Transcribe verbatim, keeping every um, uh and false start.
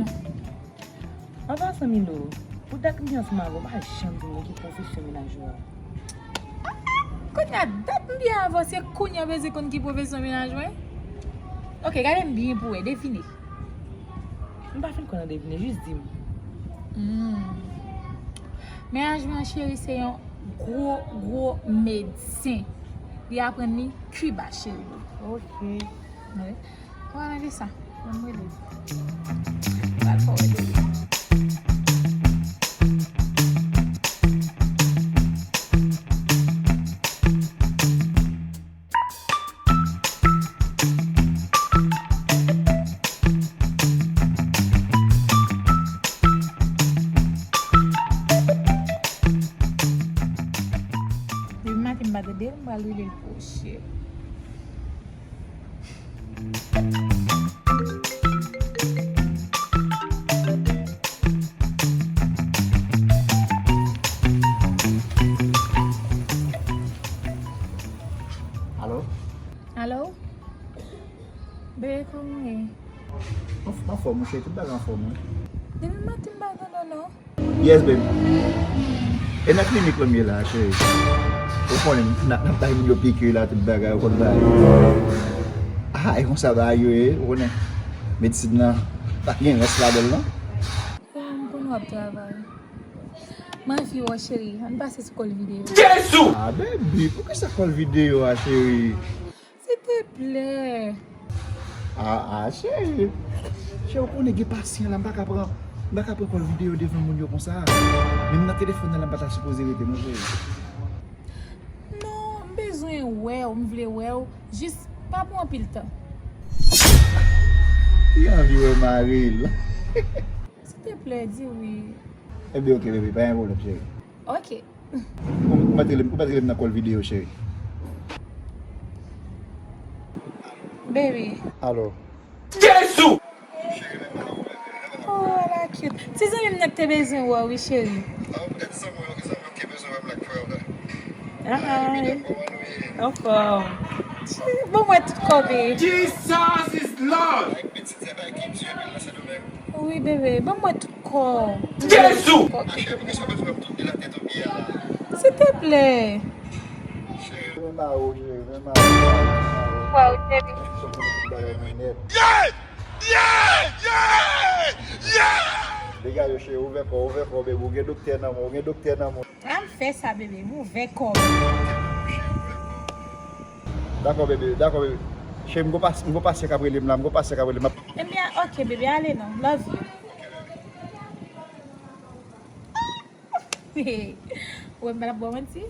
An pasan, Milo, pou dat m te ansanm avè w, w pa janm di m ki pwofesyon mennaj ou a. Kounye a, dat m byen avè w, se kounye a w bezwen konn ki pwofesyon mennaj mwen? Ok, gade m byen pou w wè, devine. M pa fin konn an devine, jis di m. Hmm. Mennaj mwen cheri se yon gwo, gwo medsen. Li aprann li Kiba, cheri. Ok. Wi. Ou pa nan lisa. Ban m rele. Pral fè w rele. Depi maten m pa tande l, m pral rele l pou w, cheri. Alo? Alo? Bebe, kòman w ye? Mwen, mwen anfòm, wi, cheri, tout bagay anfòm, wi. Depi maten m pa tande w, non. Yes, babe. E nan klinik la m ye la, cheri. Ou konnen, n ap, n ap bay moun yo pikir la, tout bagay, ou konn bagay. Ah, e konsa bagay yo ye, ou konnen. Medsin nan, pa gen rès ladan l, non. Ah, m konnen w ap travay. M anvi wè w, cheri. Ann pase sou call video. Jezi! Ah, baby, poukisa call video a, cheri? Silteplè. Ah, ah, cheri. Cheri, ou konnen gen pasyan la, m pa ka pran, m pa ka pran call video devan moun yo konsa. Menm nan telefòn nan la, m pa ta sipoze rete, non, cheri. Non, m bezwen wè w, m vle wè w. Jis pa pran anpil tan. Li anvi wè mari l. Silteplè, di wi. Ebyen, ok, bebe, pa gen pwoblèm, cheri. Ok. Ou, ou mèt rele m, ou mèt rele m nan call video, cheri. Baby. Alo. Jezi! Oh, ala cute. Ti zanmi m nan ki te bezwen wè w, wi, cheri. Ah, ah. Anfòm. Ban mwen tout kò, baby. Jesus is Lord! Wi, bebe, ban mwen tout kò. Jezi! Silteplè. Waw, cheri. Yeah! Yeah! Yeah! Yeah! Degaje w, cheri, ouvè kò, ouvè kò, bebe. Ou gen doktè nan men w, ou gen doktè nan men w. A m fè sa, bebe, m ouvè kò m. Dakò, bebe, dakò, bebe. Cheri, m gon pas-, m gon pasyan k ap rele m la, m gon pasyan k ap rele m. Ebyen, ok, bebe, ale non. Love you. Ou wè m pa t ap ba w manti.